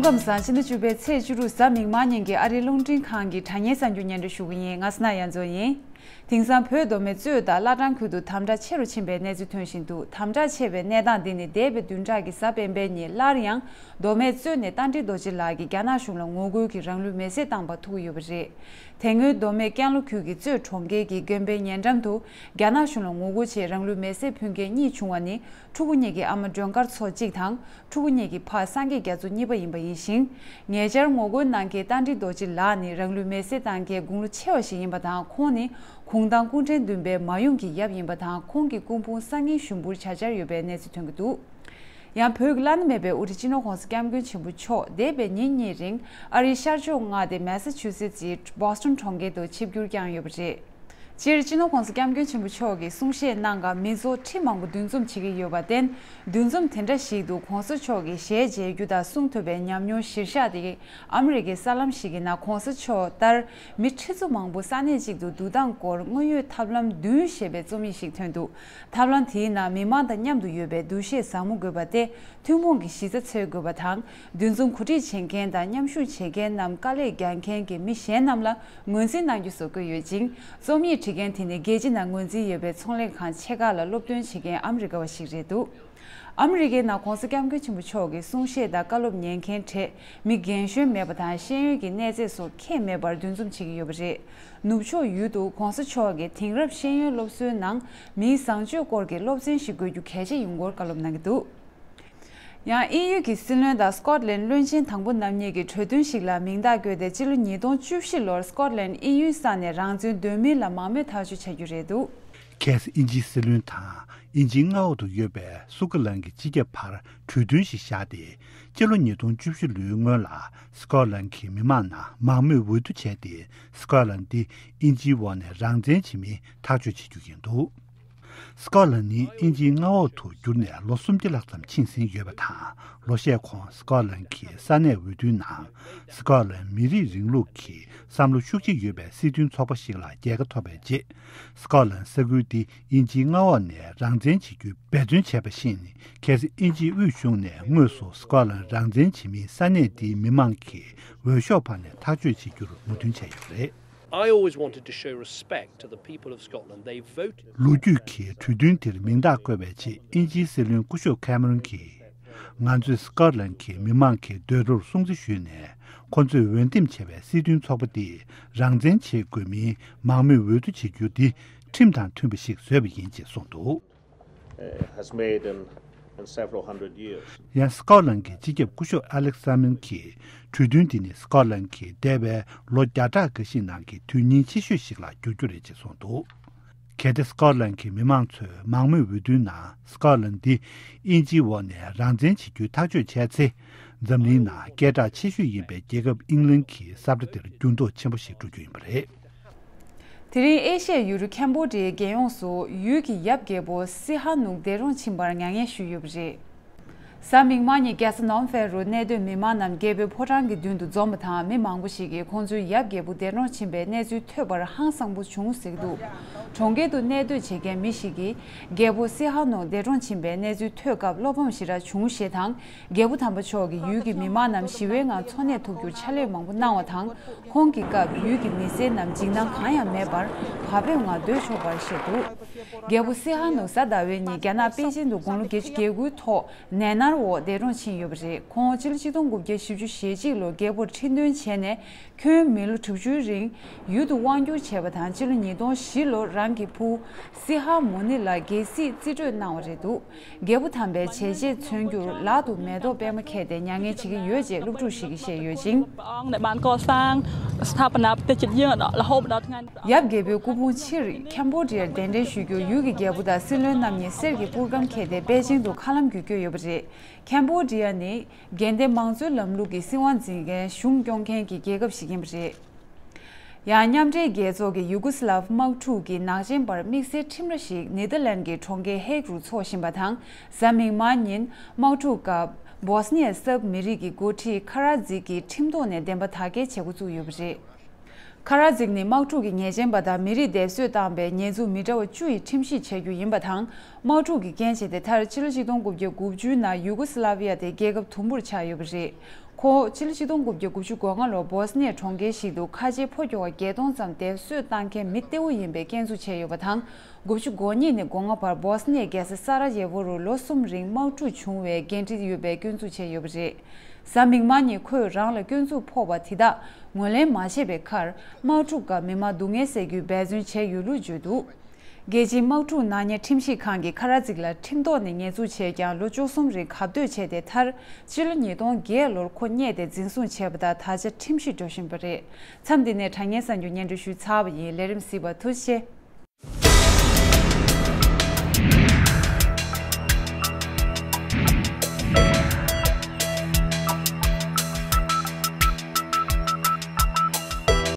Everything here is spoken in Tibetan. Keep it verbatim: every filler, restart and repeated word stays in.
སྐུ་ཁམས་བཟང་། ཕྱི་ཟླ་བཅུ་པའི་ཚེས་བཅུ་དྲུག་གཟའ་མིག་དམར་ཉིན་གྱི་ཨ་རིའི་རླུང་འཕྲིན་ཁང་གི་དྲ་བརྙན་གསར་འགྱུར་སྙན་སྒྲོན་ཞུ་གི་ཡིན། ང་སྣ་ཡ་མཚོ་ཡིན། དེང་སང་བོད་མདོ་སྨད་གཙོས་དང་བླ་བྲང་ཁུལ་དུ་དམ་དྲག་ཆེ་རུ་ཕྱིན་པའི་གནས་ཚུལ་ཐོན་བཞིན་འདུག་དམ་དྲག་ཆེ་བའི་གནས་སྟངས་འདི་ནི་འདས་པའི་བདུན་ཕྲག་གི་གཟའ་སྤེན་པའི་ཉིན་སླར་ཡང་མདོ་སྨད་གཙོས་ནས་རྟ་མགྲིན་རྡོ་རྗེ་ལགས་ཀྱིས་རྒྱ་ནག་གཞུང་ལ་ངོ་རྒོལ་གྱིས་རང་ལུས་མེར་སྲེག་བཏང་བར་ཐུག་གི་ཡོད་པ་རེད། དེ་སྔོན་མདོ་སྨད་ཀན་ལྷོ་ཁུལ་གྱི་གཙོས་གྲོང་ཁྱེར་གྱི་དགོན་པའི་ཉེ་འགྲམ་དུ་རྒྱ་ནག་གཞུང་ལ་ངོ་རྒོལ་ཆེད་རང་ལུས་མེར་སྲེག་ཕུལ་མཁན་གཉིས་བྱུང་བ་ནི། ཕྲུ་གུ་གཉིས་ཀྱི་ཨ་མ་སྒྲོལ་དཀར་མཚོ་གཅིག་དང་། ཕྲུ་གུ་གཉིས་ཀྱི་ཕ་སངས་རྒྱས་རྒྱ་མཚོ་གཉིས་པ་ཡིན་པ་ཡིན་ཞིང་། ཉེ་ཆར་ངོ་རྒོལ་གནང་མཁན་རྟ་མགྲིན་རྡོ་རྗེ་ལགས་ནི་རང་ལུས་མེར་སྲེག་བཏང་མཁན་དགུང་ལོ་ཆེ་བ་ཞིག་ཡིན་པ་དང་། ཁོང་ནི་གུང་ཐང་སྐུ་ཕྲེང་བདུན་པའི་མ་ཡུམ་གྱི་ཡབ་ཡིན་པ་དང་། ཁོང་གི་སྐུ་ཕུང་སང་ཉིན་ཞུགས་འབུལ་བྱ་འཆར་ཡོད་པའི་གནས་ཚུལ་ཐོན་གྱི་འདུག་ཡང་བོད་ཀྱི་བླ་ན་མེད་པའི་དབུ་ཁྲིད་སྤྱི་ནོར་༸གོང་ས་༸སྐྱབས་མགོན་ཆེན་པོ་མཆོག་འདས་པའི་ཉིན་གཉིས་རིང་ཨ་རིའི་ཤར་ཕྱོགས་མངའ་སྡེ་མེ་ས་ཆུ་སེ་ཊི་སི་བྷོ་སི་ཊོན་གྲོང་ཁྱེར་དུ་ཆིབས་བསྒྱུར་བསྐྱངས་ཡོད་པ་རེད། སྤྱིར་སྤྱི་ནོར་༸གོང་ས་༸སྐྱབས་མགོན་ཆེན་པོ་མཆོག་གིས་གསུང་བཤད་གནང་སྐབས་མི་ཚོགས་ཁྲི་མང་པོ་འདུ་འཛོམས་བྱེད་ཀྱི་ཡོད་པར་བརྟེན། འདུ་འཛོམས་དེ་འདྲ་ཞིག་ཏུ་༸གོང་ས་མཆོག་གི་ཞལ་མཇལ་རྒྱུ་དང་གསུང་ཐོས་པའི་ཉམས་མྱོང་གཞིར་བཞག་སྟེ། ཨ་མི་རི་ཀའི་གསར་ལམ་ཞིག་གི་ནང་༸གོང་ས་མཆོག་ལྟར་མི་ཁྲི་ཚོ་མང་པོ་ས་གནས་གཅིག་ཏུ་འདུ་སྟངས་སྐོར་དངོས་ཡོད་ཐབས་ལམ་བདུན་ཞེས་པའི་རྩོམ་ཡིག་ཞིག་ཐོན་འདུག་ཐབས་ལམ་དེའི་ནང་མི་མང་དང་མཉམ་དུ་ཡོད་པའི་འདུ་ཤེས་ཟབ་མོ་དགོས་པ་སྟེ། ཐུན་མོང་གི་གཞི་རྩ་འཚོལ་དགོས་པ་དང་། འདུ་འཛོམས་གོ་སྒྲིག་བྱེད་མཁན་དང་མཉམ་ཞུགས་བྱེད་མཁན་རྣམས་དཀའ་ལས་རྒྱག་མཁན་གྱི་མི་གཞན་རྣམས་ལ་ངོས་འཛིན་གནང་རྒྱུ་སོགས་བཀོད་ཡོད་ཅིང་། རྩོམ་ཡིག་བྲིས་མཁན་དེ་ནི་རྒྱལ་སྤྱི་ནང་ངོས་འཛིན་ཡོད་པའི་ཚོང་ལས་ཁང་ཆེ་ཁག་ལ་སློབ་སྟོན་བྱེད་མཁན་ཨ་མི་རི་ཀ་བ་ཞིག་རེད་འདུག་ཨ་མི་རི་ཀའི་ནང་༸གོང་ས་༸སྐྱབས་མགོན་ཆེན་པོ་མཆོག་གི་གསུང་བཤད་དང་བཀའ་སློབ་ཉན་མཁན་གྲས་མི་རྒན་གཞོན་མེད་པ་དང་། ཤེས་ཡོན་གྱི་གནས་ཚད་སོགས་ཁྱད་མེད་པར་འདུ་འཛོམས་བྱེད་ཀྱི་ཡོད་པ་རེད། ནུབ་ཕྱོགས་ཡུལ་དུ་༸གོང་ས་མཆོག་གིས་དེང་རབས་ཤེས་ཡོན་སློབ་གསོའི་ནང་མིའི་བཟང་སྤྱོད་སྐོར་གྱི་སློབ་ཚན་ཞིག་དགོས་རྒྱུ་གལ་ཆེ་ཡིན་སྐོར་བཀའ་སློབ་གནང་གི་འདུག་ཡང་དབྱིན་ཡུལ་གྱི་སྲིད་བློན་དང་སི་ཀོཊ་ལན་བློན་ཆེན་དང་པོ་རྣམ་གཉིས་ཀྱི་གྲོས་མཐུན་ཞིག་ལ་མིང་རྟགས་བཀོད་དེ། སྤྱི་ལོ་ཉིས་སྟོང་བཅུ་བཞི་ལོར་སི་ཀོཊ་ལན་དབྱིན་ཡུལ་ས་ནས་རང་བཙན་འདོད་མིན་ལ་མང་མོས་ཐག་གཅོད་བྱ་རྒྱུ་རེད་འདུག་གལ་སྲིད་དབྱིན་ཇིའི་སྲིད་བློན་དང་དབྱིན་ཇིའི་མངའ་འོག་ཏུ་ཡོད་པའི་སུ་ཀི་ལན་གྱི་སྤྱི་ཁྱབ་བར་གྲོས་མཐུན་ཞིག་བཞག་སྟེ། སྤྱི་ལོ་ཉིས་སྟོང་བཅུ་བཞི་ལོའི་སྔོན་ལ་སི་ཀོཊ་ལན་གྱི་མི་མང་ནང་མང་མོས་འོས་བསྡུ་བྱས་ཏེ། སི་ཀོཊ་ལན་འདི་དབྱིན་ཇིའི་འོག་ནས་རང་བཙན་བྱེད་མིན་ཐག་གཅོད་བྱེད་རྒྱུ་ཡིན་འདུག་སི་ཀོཊ་ལན་ནི་དབྱིན་ཇིའི་མངའ་འོག་ཏུ་གྱུར་ནས་ལོ་སུམ་བརྒྱ་ལྷག་ཙམ་ཕྱིན་ཟིན་ཡོད་པ་དང་། ལོ་ཤས་གོང་སི་ཀོཊ་ལན་གྱི་ས་གནས་འོས་བསྡུའི་ནང་། སི་ཀོཊ་ལན་མི་རིགས་རིང་ལུགས་ཀྱི་བསམ་བློ་ཤུགས་ཆེ་ཡོད་པའི་སྲིད་དོན་ཚོགས་པ་ཞིག་ལ་རྒྱལ་ཁ་ཐོབ་པའི་རྗེས། སི་ཀོཊ་ལན་ས་ཁུལ་འདི་དབྱིན་ཇིའི་མངའ་འོག་ནས་རང་བཙན་བྱེད་རྒྱུའི་འབད་བརྩོན་བྱས་པ་བཞིན། གལ་སྲིད་དབྱིན་ཇིའི་དབུས་གཞུང་ནས་དངོས་སུ་སི་ཀོཊ་ལན་རང་བཙན་བྱེད་མིན་ས་གནས་འདིའི་མི་མང་གི་འོས་ཤོག་འཕངས་ནས་ཐག་གཅོད་བྱེད་རྒྱུར་མོས་མཐུན་བྱས་ཡོད་པ་རེད། I always wanted to show respect to the people of Scotland. They voted. ལོ་རྒྱུས་ཀྱི་གྲོས་མཐུན་དེར་མིང་རྟགས་བཀོད་པའི་རྗེས། དབྱིན་ཇིའི་སྲིད་བློན་སྐུ་ཞབས་ཁེ་མེ་རོན་གྱིས། ང་ཚོས་སི་ཀོཊ་ལན་གྱི་མི་མང་གི་འདོད་བློར་སྲུང་བརྩི་ཞུས་ནས། ཁོ་ཚོས་འོས་འདེམས་བྱས་པའི་སྲིད་དོན་ཚོགས་པ་འདིས་རང་བཙན་བྱེད་དགོས་མིན་མང་མོས་འོས་བསྡུ་བྱེད་རྒྱུ་འདི་ཁྲིམས་དང་མཐུན་པ་ཞིག་བཟོས་པ་ཡིན་ཅེས་གསུངས་འདུག uh, has made in, in several hundred years. ཡང་སི་ཀོཊ་ལན་གྱི་སྤྱི་ཁྱབ་སྐུ་ཞབས་ཨ་ལེག་སཱ་མིན་གྱིས། གྲོས་མཐུན་འདི་ནི་སི་ཀོཊ་ལན་གྱི་འདས་པའི་ལོ་བརྒྱ་ཕྲག་འགའ་ཞིག་ནང་གི་དོན་སྙིང་ཆེ་ཤོས་ཤིག་ལ་འགྱུར་རྒྱུ་རེད་ཅེས་གསུངས་འདུག་གལ་ཏེ་སི་ཀོཊ་ལན་གྱི་མི་མང་ཚོས་མང་མོས་འོས་བསྡུའི་ནང་སི་ཀོཊ་ལན་འདི་དབྱིན་ཇིའི་འོག་ནས་རང་བཙན་བྱེད་རྒྱུའི་ཐག་གཅོད་བྱས་ཚེ། འཛམ་གླིང་ནང་སྐད་གྲགས་ཆེ་ཤོས་ཡིན་པའི་རྒྱལ་ཁབ་ཨིང་ལན་གྱི་ས་ཁྲ་དེར་འགྱུར་ལྡོག་ཆེན་པོ་ཞིག་འགྲོ་རྒྱུ་ཡིན་པ་རེད། དེ་རིང་ཨེ་ཤི་ཡའི་ཡུལ་གྲུ་ཁེམ་བོ་ཌི་ཡའི་རྒྱལ་ཡོངས་སུ་ཡུལ་གྱི་ཡབ་རྒྱལ་པོ་སི་ཧ་ནུག་འདས་གྲོངས་ཕྱིན་པར་མྱ་ངན་ཞུས་ཡོད་པ་རེད། གཟའ་མིག་དམར་ཉིན་རྒྱལ་ས་ནོམ་ཕེ་རུ་གནས་སྡོད་མི་མང་རྣམས་རྒྱལ་པོའི་ཕོ་བྲང་གི་མདུན་དུ་འཛོམས་པ་དང་། མི་མང་པོ་ཞིག་གིས་ཁོང་ཚོའི་ཡབ་རྒྱལ་པོ་འདས་གྲོངས་ཕྱིན་པའི་གནས་ཚུལ་ཐོས་པར་ཧང་སངས་པོ་བྱུང་ཟེར་གྱི་འདུག་གྲོང་ཁྱེར་དུ་གནས་སྡོད་བྱེད་མཁན་མི་ཞིག་གིས། རྒྱལ་པོ་སི་ཧ་ནུག་འདས་གྲོངས་ཕྱིན་པའི་གནས་ཚུལ་ཐོས་སྐབས་བློ་ཕམ་ཞེ་དྲག་བྱུང་ཞེས་དང་། རྒྱལ་པོ་དམ་པ་མཆོག་གིས་ཡུལ་གྱི་མི་མང་རྣམས་ཞི་བའི་ངང་འཚོ་གནས་ཐུབ་རྒྱུར་ཕྱག་ལས་མང་པོ་གནང་བ་དང་། ཁོང་གི་སྐབས་ཡུལ་གྱི་མི་སེར་རྣམས་འཇིགས་སྣང་གང་ཡང་མེད་པར་བག་ཕེབས་ངང་སྡོད་ཆོག་པར་བཤད་འདུག་རྒྱལ་པོ་སི་ཧ་ནུག་གཟའ་ཟླ་བའི་ཉིན་རྒྱ་ནག་པེ་ཅིན་དུ་དགུང་ལོ་བརྒྱད་ཅུ་གྱ་དགུའི་ཐོག་ནད་མནར་འོག་འདས་གྲོངས་ཕྱིན་ཡོད་པ་རེད། ཁོང་སྤྱི་ལོ་ཆིག་སྟོང་དགུ་བརྒྱ་བཞི་བཅུ་ཞེ་གཅིག་ལོར་རྒྱལ་པོར་ཁྲི་འདོན་བྱས་ནས། ཁྱོན་མི་ལོ་དྲུག་ཅུའི་རིང་ཡུལ་དུ་དབང་བསྒྱུར་བྱས་པ་དང་། སྤྱི་ལོ་ཉིས་སྟོང་བཞི་ལོར་རང་གི་བུ་སི་ཧ་མུ་ནི་ལ་རྒྱལ་སྲིད་རྩིས་སྤྲོད་གནང་བ་རེད་འདུག་རྒྱལ་པོ་དམ་པའི་བྱས་རྗེས་མཚོན་རྒྱུར་ལག་ཏུ་མེ་ཏོག་པད་མ་འཁྱེར་ཏེ་མྱ་ངན་བྱེད་ཀྱི་ཡོད་ཅེས་སློབ་ཕྲུག་ཞིག་གིས་བཤད་ཡོད་ཅིང་།ព្រះអង្គដែលបានកសាងស្ថាបនាប្រទេសជាតិយើងរហូតមកដល់ថ្ងៃនេះ។ ཡབ་རྒྱལ་པོའི་སྐུ་ཕུང་ཕྱིར་ཁེམ་བོ་ཌི་ཡར་གདན་འདྲེན་ཞུ་རྒྱུར་ཡུལ་གྱི་རྒྱལ་པོ་དང་སྲིད་བློན་རྣམ་གཉིས་གསེར་གྱི་པུར་སྒམ་འཁྱེར་ཏེ་པེ་ཅིང་དུ་མཁའ་ལམ་བརྒྱུད་བསྐྱོད་ཡོད་པ་རེད། ཁེམ་བོ་ཌི་ཡ་ནི། དགེ་ལྡན་མང་གཙོའི་ལམ་ལུགས་ཀྱི་སྲིད་དབང་འཛིན་མཁན་གཞུང་སྐྱོང་མཁན་གྱི་རྒྱལ་ཁབ་ཞིག་ཡིན་པ་རེད། ཡང་མཉམ་འབྲེལ་རྒྱལ་ཚོགས་ཀྱི་ཡུ་གུ་སི་ལབ་དམག་འཁྲུག་གི་ནག་ཅན་པར་དམིགས་བསལ་ཁྲིམས་ར་ཞིག་ནེ་དར་ལན་གྱི་གྲོང་ཁྱེར་ཧེག་རུ་འཚོགས་བཞིན་པ་དང་། གཟའ་མིག་དམར་ཉིན་དམག་འཁྲུག་སྐབས་བོ་སི་ནི་ཡ་སརབ་མི་རིགས་ཀྱི་འགོ་ཁྲིད་ཁ་ར་ཛིག་གིས་ཁྲིམས་ཐོག་ནས་བདེན་པ་དག་སྐྱེལ་བྱེད་འགོ་བཙུགས་ཡོད་པ་རེད། ཁ་ར་ཛིག་ནི་དམག་འཁྲུག་གི་ཉེས་ཅན་པ་དང་མི་རིགས་སྡེབ་གསོད་བཏང་པའི་ཉེས་འཛུགས་མི་འདྲ་བ་བཅུ་ཡི་ཁྲིམས་ཞིབ་བྱ་རྒྱུ་ཡིན་པ་དང་། དམག་འཁྲུག་གི་རྐྱེན་བྱས་ཏེ་མཐར་ཕྱི་ལོ་ཆིག་སྟོང་དགུ་བརྒྱ་དགུ་བཅུ་ནང་ཡུ་གོ་སི་ལ་ཝི་ཡ་དེ་རྒྱལ་ཁབ་དུམ་བུར་ཆགས་ཡོད་པ་རེད། ཁོ་ཕྱི་ལོ་ཆིག་སྟོང་དགུ་བརྒྱ་དགུ་བཅུ་གོ་ལྔ་ལོར་བོ་སི་ནི་ཡ་གྲོང་ཁྱེར་ཞིག་ཏུ་ཁ་ཆེའི་ཕོ་ཁྱོ་ག་བརྒྱད་སྟོང་ཙམ་དེབ་གསོད་བཏང་མཁན་མི་གཏེ་བོ་ཡིན་པའི་སྐྱོན་འཛུགས་བྱས་ཡོད་པ་དང་། དགུ་བཅུ་གོ་གཉིས་ནས་གོ་ལྔ་བར་བོ་སི་ནི་ཡའི་རྒྱལ་ས་ས་ར་ཡེ་ཝོ་རུ་ལོ་གསུམ་རིང་དམག་འཁྲུག་བྱུང་བའི་འགན་འཁྲི་ཡོད་པའི་སྐྱོན་འཛུགས་བྱས་ཡོད་པ་རེད། གཟའ་མིག་དམར་ཉིན་ཁོས་རང་ལ་སྐྱོན་འཛུགས་ཕོག་པ་དེ་དག་ངོས་ལེན་མ་བྱས་པའི་ཁར། དམག་འཁྲུག་སྐབས་མི་མང་སྡུག་བསྔལ་སེལ་རྒྱུའི་འབད་བརྩོན་བྱས་ཡོད་ལུགས་བརྗོད་འདུག་རྒྱལ་སྤྱིའི་དམག་འཁྲུག་གནང་མཁན་ཁྲིམས་ཞིབ་ཁང་གིས་ཁ་ར་ཙིག་ལ་ཁྲིམས་ཐོག་ནས་ཉེས་འཛུགས་བྱས་ཀྱང་ལོ་བཅུ་གསུམ་རིང་གབ་སྡོད་བྱས་ཏེ། མཐར་ཕྱི་ལོ་ཉིས་སྟོང་བརྒྱད་ལོར་ཁོ་རྙེད་དེ་འཛིན་བཟུང་བྱས་པ་དང་། ད་ཆ་ཁྲིམས་ཞིབ་འགྲོ་བཞིན་པ་རེད། མཚམས་འདི་ནས་དྲ་བརྙན་གསར་འགྱུར་སྙན་སྒྲོན་ཞུས་ཚར་བ་ཡིན། ལས་རིམ་གཟིགས་པར་ཐུགས་རྗེ་ཆེ།